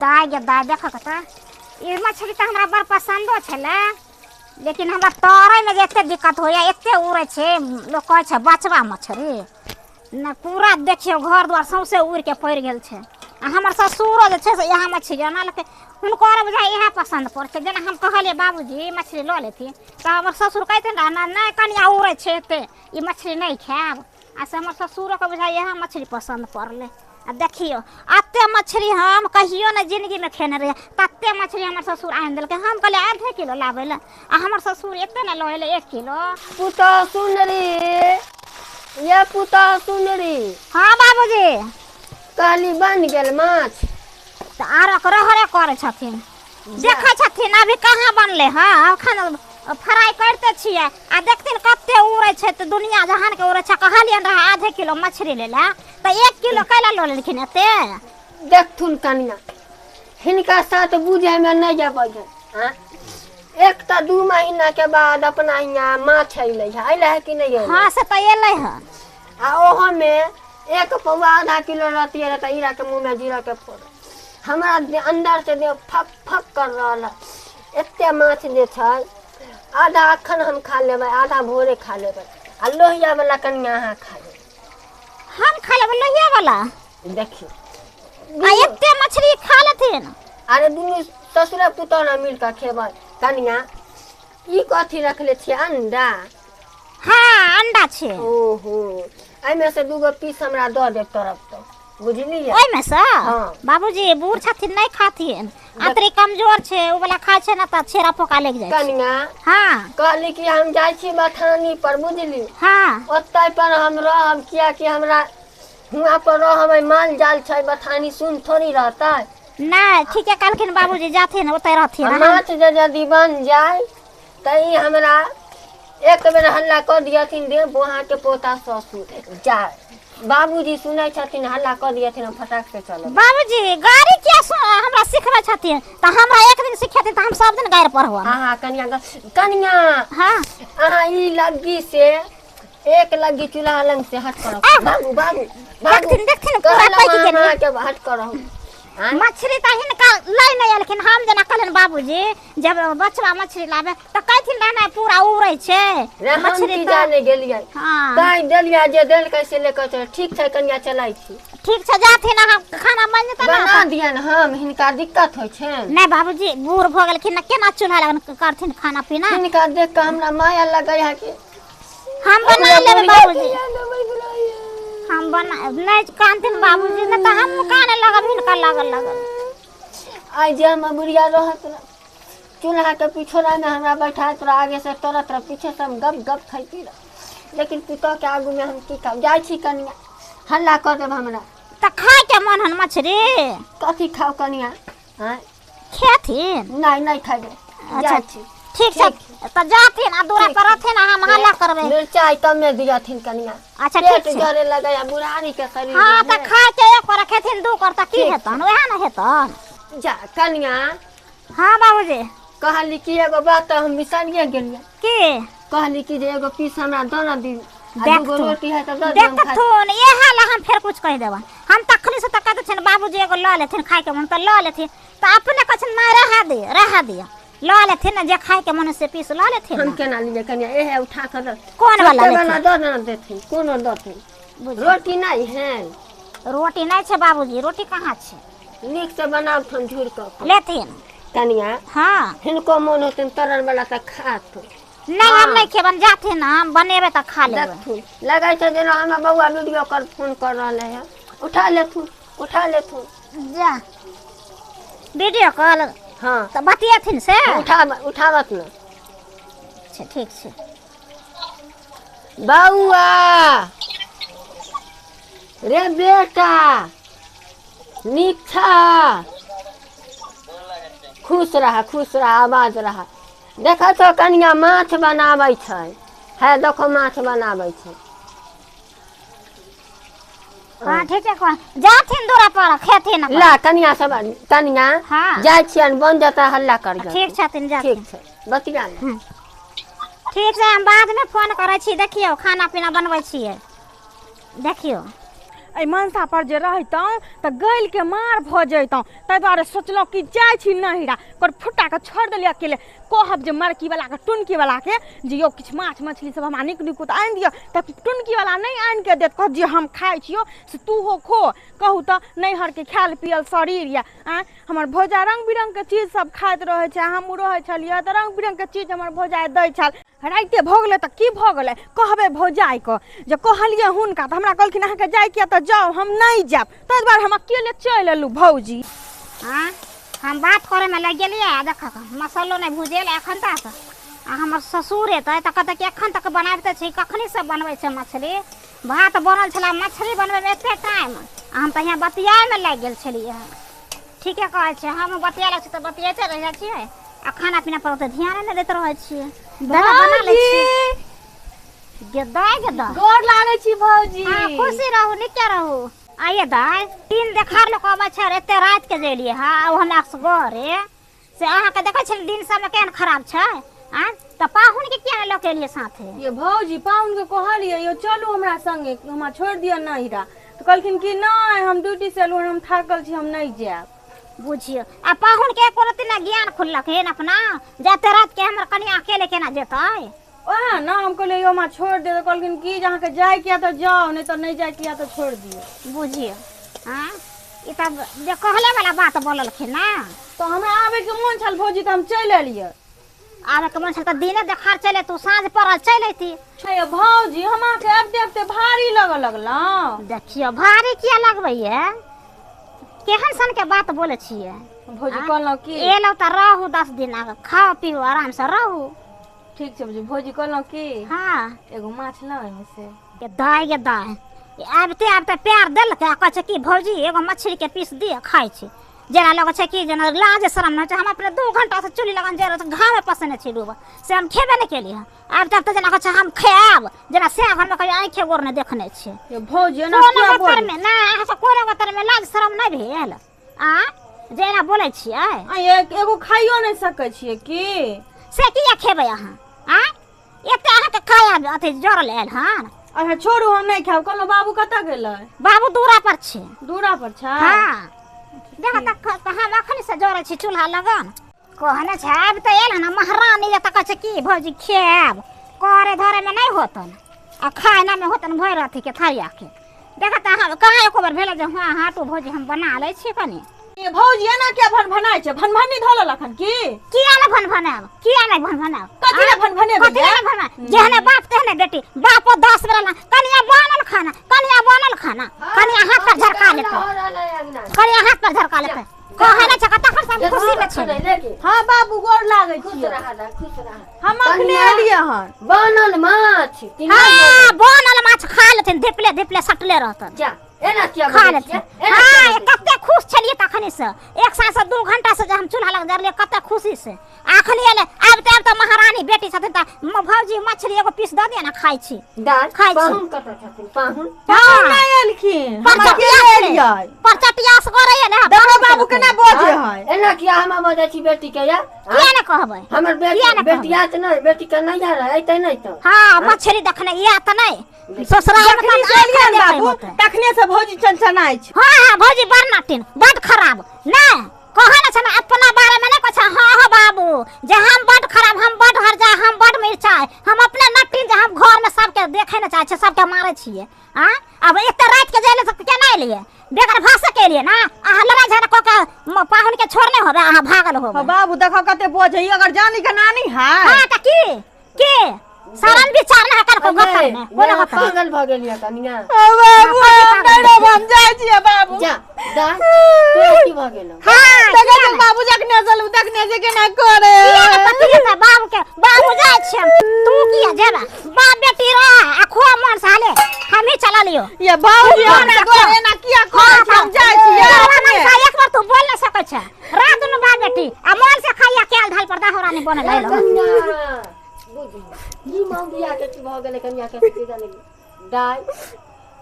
दाय गे दाय, देखक तऽ ई मछली तऽ हमरा बड़ पसन्दो छलै, लेकिन हमरा तरैमे जे एते दिक्कत होइए, एते उड़ै छै। लोक कहै छै बचबा मछली नहि, पूरा देखियौ घर दुआर सौँसे उड़िके पड़ि गेल छै। आ हमर ससुरो जे छै से इएह मछली अनलकै, हुनको बुझाइ इएह पसन्द पड़ै छै। जेना हम कहलियै बाबूजी ई मछली लऽ लेथिन, तऽ हमर ससुर कहथिन रहए नहि कनिआ उड़ै छै एते, ई मछली नहि खायब। आ से हमर ससुरोके बुझाइ इएह मछली पसन्द पड़लै। आ देखियौ एते मछली हम कहियो नहि जिन्दगीमे खेने रहियै, तते मछली हमर ससुर आनि देलकै। हम कहलियै आधे किलो लाबै लए, आ हमर ससुर एते ने लऽ एलै 1 किलो। पुतहु सुनरी, ये पुतहु सुनरी। हाँ बाबूजी। कहली बन गेल माछ? तऽ आरो रहरे करै छथिन, देखै छथिन अभी कहाँ बनलै। हँ अखन फ्राइ करिते छियै आ देखथिन कते उड़ै छै, तऽ दुनिया जहानके उड़ै छै। कहलियनि रहए आधे किलो मछली लै लए, तऽ 1 किलो कैला लऽ लेलखिन एते? देखथुन कनिया, हिनका साथ बुझैमे नहि अबै है। एक तऽ 2 महीना के बाद अपना यहाँ माछ अयलै है, अयलै है कि नहि अयलै? हाँ से तऽ अयलै है। आ ओहोमे 1 पौआ आधा किलो रहतियै रहए तऽ ईरा के मुँहमे जीरा के फोड़ हमरा अंदर से देह फक फक कर रहल है। एते माछ जे छै आधा अखन हम खा लेबै, आधा भोरे खा लेबै, आ लोहिया वाला कनिया अहाँ खा लेबै। हम खा लेबै लोहिया वाला? देखियौ आ एते मछली खा लेथिन? अरे दुनू ससुरा पुतोह ने मिल कऽ खेबै। कनिया ई कथी रखले छियै, अंडा? हाँ अंडा छै। ओहो, एहिमे से 2 गो पीस हमरा दऽ देब तरफ तऽ, बुझलियै? ओहिमे से? हाँ। बाबूजी बूढ़ छथिन नहि खाथिन, आंतरी कमजोर छै, ओ वाला खाइ छै ने तऽ छेड़ा फोका लागि जाइ छै। कनिया। हाँ। कहली कि हम जाइ छी बथानी पर, बुझली? हाँ। ओतहि पर हम रहब, कियाकि हमरा हुआँ पर रहब, माल जाल छै, बथानी सुन थोड़ी रहतै। नहि ठीके कहलखिन बाबूजी, जाथिन ओतहि रहथिन। माछ जे यदि बन जाय तऽ ई हमरा एक बेर हल्ला कऽ दियथिन, दे बोहा के पोता ससुर जाय। बाबूजी सुनै छथिन, हल्ला कऽ दियथिन, हम फटाक से चलब। बाबूजी गाड़ी किया हमरा सिखबै छथिन? तऽ हमरा एक दिन सिखेथिन तऽ हम सब दिन गाड़ि पढ़ब। अहाँ कनिया कनिया। हाँ। अहाँ ई लग्गी से एक लग्गी चूल्हा लग से हट करब। बाबू बाबू बाबू। देखथिन देखथिन पूरा कहलहुँ पाकि गेलै। अहाँके हट करब। मछली तऽ हिनका लै नहि एलखिन। हम जेना कहलियनि बाबूजी जब बचवा मछली लाबे तऽ कहथिन रहए पूरा उड़ै छै रे हम मछली की तऽ। जाने गेलियै? हाँ। तैं देलियै, जे देलकै से लेके चल। ठीक छै कनिया, चलै छी। ठीक छै, जाथिन अहाँ, खाना बनि जेतै ने? बना दियनि हम, हिनका दिक्कत होइ छनि। नहि बाबूजी बूढ़ भऽ गेलखिन ने, केना चूल्हा लगन करथिन खाना पीना? हिनका देख कऽ हमरा माया लगै है कि हम बना लेबै बाबूजी, हम बना नहि कानथिन बाबूजी, नहि तऽ हम काने लगब हिनका लागल लागल। आइ जे हमर बुढ़िया रहत रह चूल्हा के पिछोड़ा में हमरा बैठाइत रह, आगे से तरत रह, पीछे से हम गप गप खैती रह, लेकिन पुतोह के आगू में हम की खाब? जाइ छी कनिया, हल्ला कऽ देब हमरा। तऽ खायके मन हन मछली? कथी खाउ कनिया? आँय खेथिन? नहि नहि खेबै, जाइ छी। ठीक छै तऽ जाथिन आ दूरा पर रहथिन, आ हम हल्ला करबै। मिरचाइ कमे दियथिन कनिया। अच्छा ठीक पेट छै। जरे लगै है बुढ़ारी के शरीर। हाँ तऽ खाके एक कर खेथिन 2 कर तऽ की हेतन, वएह ने हेतन। जा कनिया। हाँ बाबूजी। कहली कि एगो बात तऽ हम बिसरिए गेलियै। की? कहली कि जे एगो पीस हमरा दऽ ने दी, आ 2 गो रोटी है तऽ दऽ दियौ हम खाइ। देखथुन इएह लए हम फेर कुछ कहि देबनि। हम तखनी से तऽ कहै छियनि बाबूजी एगो लऽ लेथिन खायके मन तऽ लऽ लेथिन, तऽ अपने कहै छथिन नहि रहऽ दिअ रहऽ दिअ, लऽ लेथिन ने, जे खायके मन से पीस लऽ लेथिन। हम केना लियै कनिया? एहे उठा कऽ दऽ। कोन वाला छोटे वाला लेथिन? दऽ ने देथिन, कोनो देथिन। रोटी नहि है? रोटी नहि छै बाबूजी, रोटी कहाँ छै? नीक से बनाबथुन झुर कऽ लेथिन कनिया। हाँ। हिनको मोन होतनि तरल वाला तऽ खाथुन। नहि हम नहि खेबनि, जाथिन हम बनेबै तऽ खा लेबै। देखथुन लगै छै जेना हमरा बौआ वीडियो कॉल फोन कर रहलै है, उठा लेथुन उठा लेथुन। जा वीडियो कॉल। हाँ तऽ बतियेथिन से? उठा उठाबत ने। अच्छा ठीक छै। बौआ रे बेटा नीक छ? खुश रह खुश रह, आवाज रह। देखै छौ कनिया माछ बनाबै छै, है देखो माछ बनाबै छै। हाँ ठीक छै, जाथिन दूरा पर खेथिन अपन। ला कनिया सब कनिया। हाँ। जाइ छियनि, बन जेतै हल्ला कर। ठीक छथिन जाथिन। ठीक छै बतिया ले। ठीक छै, हम बादमे फोन करै छी। देखियौ खाना पीना बनबै छियै, देखियौ। एहि मनसा पर जे रहितहुँ तऽ गलि के मार भऽ जैतहुँ। ताहि दुआरे सोचलहुँ कि जाइ छी नहिरा, कर फुट्टा के छोड़ि देलियै अकेले। कहब जे मरकी वाला के टुनकी वाला के जे यौ किछु माछ मछली सब हमरा नीक नीक आनि दिअ, तऽ टुनकी वाला नहि आनि के देत, कहत जे हम खाइ छियौ से तू हो खो। कहू तऽ नैहरके खायल पियल शरीर यऽ। आँय हमर भौजा रंग बिरंग के चीज सब खाइत रहै छै, हमहूँ रहै छलियै तऽ रंग बिरंग के चीज हमर भौजाइ दै छल। राइते भऽ गेलै तऽ की भऽ गेलै, कहबै भौजाइके जे कहलियै हुनका तऽ हमरा कहलखिन अहाँके जाइके यऽ तऽ जाउ, हम नहि जायब। ताहि दुआरे हम अकेले चलि एलहुँ भौजी। आँय हम बात करैमे लागि गेलियै आ देखक मसालो नहि भुजेल एखन तक। आ हमर ससुर एतै तऽ कहतै कि एखन तक बनाबिते छी, कखनी से बनबै छै मछली? भात बनल छलै, मछली बनबैमे एते टाइम, आ हम तऽ हियाँ बतियाइमे लागि गेल छलियै हँ। ठीके कहै छै, हम बतिया लै छी तऽ बतियाइते रहि जाइ छियै आ खाना पीना पर ओते ध्यान नहि दैत रहै छियै। दादा बना लै छियै। गे दाय, गे दाय। गोर लागै छी भौजी। हाँ खुशी रहू, नीके रहू। आइए दाय, दिन देखार लोक अबै छै, एते राति के जे एलियै हँ, आ हमरा घरे से अहाँके देखै छियै दिन सबमे केहन खराब छै। आँय तऽ पाहुन के किया नहि लऽ के एलियै साथे? ये भौजी पाहुन के कहलियै यौ चलू हमरा संगे, हमरा छोड़ि दिअ नहिरा, तऽ कहलखिन कि नहि हम ड्यूटी से एलहुँ, हम थाकल छी, हम नहि जायब। बुझियौ आ पाहुन के एको रत्ती ने ज्ञान खुललक हेन अपना, जाते रात के हमर कनिया अकेले केना जेतै? ओएह ने हम कहलियै यौ हमरा छोड़ि दिअ, तऽ कहलखिन कि जे अहाँके जायके यऽ तऽ जाउ, नहि तऽ नहि जायके यऽ तऽ छोड़ि दियौ। बुझियौ आँय ई तऽ जे कहले वाला बात बोललखिन ना। तऽ हमरा आबैके मोन छल भौजी तऽ हम चलि एलियै। आबैके मोन छल तऽ दिने देखार चलि अयतू, साँझ पड़ल चलि अयती। ये भौजी हम अहाँके आबिते आबिते भारी लगऽ लगलहुँ। देखियौ भारी किया लगबैया, केहन सन के बात बोलै छियै भौजी? कहलहुँ की एलहुँ तऽ रहू 10 दिन, खाओ पीबू आराम से रहू। ठीक छै भौजी। भौजी कहलहुँ की हाँ एगो माछ लऽ एहिमे से। गे दाय, गे दाय, आबिते आबिते प्यार देलकै आ कहै छै कि भौजी एगो मछली के पीस दिअ खाइ छी। जेना लगै छै कि जेना लाज शरम नहि छै। हम अपने 2 घंटा से चूल्ही लगन जे रहै घामे पसने छी डूबल, से हम खेबे नहि केलियै हँ। आबिते आबिते जेना कहै छै हम खायब, जेना सएह घरमे कहियो आँखि गोर नहि देखने छियै। ये भौजी एना कोनो किया बोलै? गोतरमे नहि, अहाँ सब कोनो गोतरमे लाज शरम नहि भेल आ जे एना बोलै छियै? आ एगो खाइयो नहि सकै छियै की? से किया खेबै अहाँ? आ एते अहाँके काया अथी जरल आयल हन। अच्छा छोड़ू हम नहि खायब। कहलहुँ बाबू कतऽ गेलै? बाबू दूरा पर छै। दूरा पर छै? हाँ देख तऽ हम अखन से जरै छी चूल्हा लगन। कहने छै आबि तऽ एल हन महारानी, जे तऽ कहै छै कि भौजी खायब, करे धरे मे नहि होतन आ खाना मे होतन भरि अथी के थरिया के। देख तऽ अहाँ कहाँ एको बेर भेलै जे हाँ हाटू भौजी हम बना लै छी कनि। ये भौजी एना किया भनभनाइ छै? भनभनी धऽ लेलक हन की? किया नहि भनभनायब, किया नहि भनभनायब? कथी लए भनभनेबै? कथी लए भनभनायब? जेहने बाप तेहने बेटी। बापो 10 बेर एलहन, कनिया बनल खाना, कनिया बनल खाना, कनिया हाथ पर झरका लेतै, कनिया हाथ पर झरका लेतै। कहै नहि छै तखन से हम खुशी मे छी। हाँ बाबू गोर लागै खुश छी। रह, खुश रह। हम अखने एलियै हन। बनल माछ। हाँ बनल माछ खा लेथिन, धिपले धिपले सटले रहतन। जा एना किया खा बजै लेथिन। छियै? एना हाँ किया बजै कते खुश छलियै तखने से, एक साल से 2 घंटा से जे हम चूल्हा लग जरलियै कते खुशी से। अखनी एलै आबिते आबिते महारानी बेटी छथिन तऽ भौजी मछली एगो पीस दऽ दिअ ने खाइ छी। दाय खाइ छी। पाहुन कतऽ छथिन? पाहुन हाँ नहि एलखिन, हम परचटिया अकेले छै। एलियै। परचटिया से करैया ने देखो बाबू बाबू केना बजै है। एना किया हम बजै छी बेटी के? या किया ने कहबै? हमर किया बेटी ने कहबै? बेटिया तऽ नहि, बेटी के नहि रहे अइतै नहि तऽ। हाँ मछली देखने इएह तऽ नहि ससुराल मे जखनी तऽ से एलियै आँखि बाबू होतै। तखने से भौजी चनचनाइ छै। हाँ हाँ भौजी बड़ नाटिन, बड़ खराब। नहि कहै ने छै ने अपना बारे में नहि कहै छै। हाँ हाँ बाबू जे हम बड़ खराब, हम बड़ हरजा, हम बड़ मिरचाइ, हम अपने नटिन जे हम घर में सबके देखै ने चाहै छियै, सबके मारै छियै। आँ अब एते राति के जाइले तऽ केना एलियै? बेगर भाषा के एलियै ना। अहाँ लड़ाई झगड़ा कऽ के पाहुन के छोड़ने होबै, अहाँ भागल होबै। बाबू देखो कते बजै, अगर जानी के नानी है। हाँ तऽ की की शरम विचार नहि करको गतर में कोनो गतर में। पागल भऽ गेलियै कनिया। बाबू हम नहि रहब, हम जाइ छियै बाबू। जा दाय तोरा की भऽ गेलौ? हाँ देखै छै बाबू जखने चलू तखने से केना करे। किया ने पति जेतै बाबू के? बाबू जाइ छियै, तू किया जेबे? बाप बेटी रह आ खो मन से हाले, हमही चला लियो। ये भौजी तू हमरा मन से घर खो। एना किया करै छी? हम जाइ छियै तोरा अपने। मन से एक बार तू बोल नहि सकै छै। रात दुनू बाप बेटी आ मन से खाइया कैल ढाल पर दाहोरानी बनल है। कनिया बुझी ई मौगिया के की भऽ गेलै कनिया के? की जाने दाय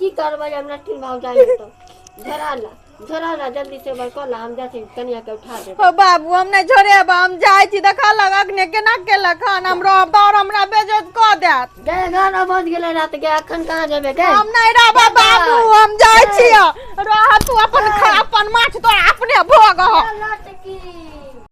की करबै, हम नटिन भऽ जाइ तऽ झरा ला। झोरा ला जल्दी से बर कऽ ला, हम जाइ छी कनिया के उठा देब। ओ बाबू, हम नहि झोरेब, हम जाइ छी। देखा लग अखने केना केलक हन, हम रहब तऽ आओर हमरा बेइज्जत कऽ देत। गे, 11 बज गेलै रात के, अखन कहाँ जेबै गे? हम नहि रहब बाबू, हम जाइ छियै। रह तू अपन खा, अपन माछ तोरा अपने भोग। लटकी।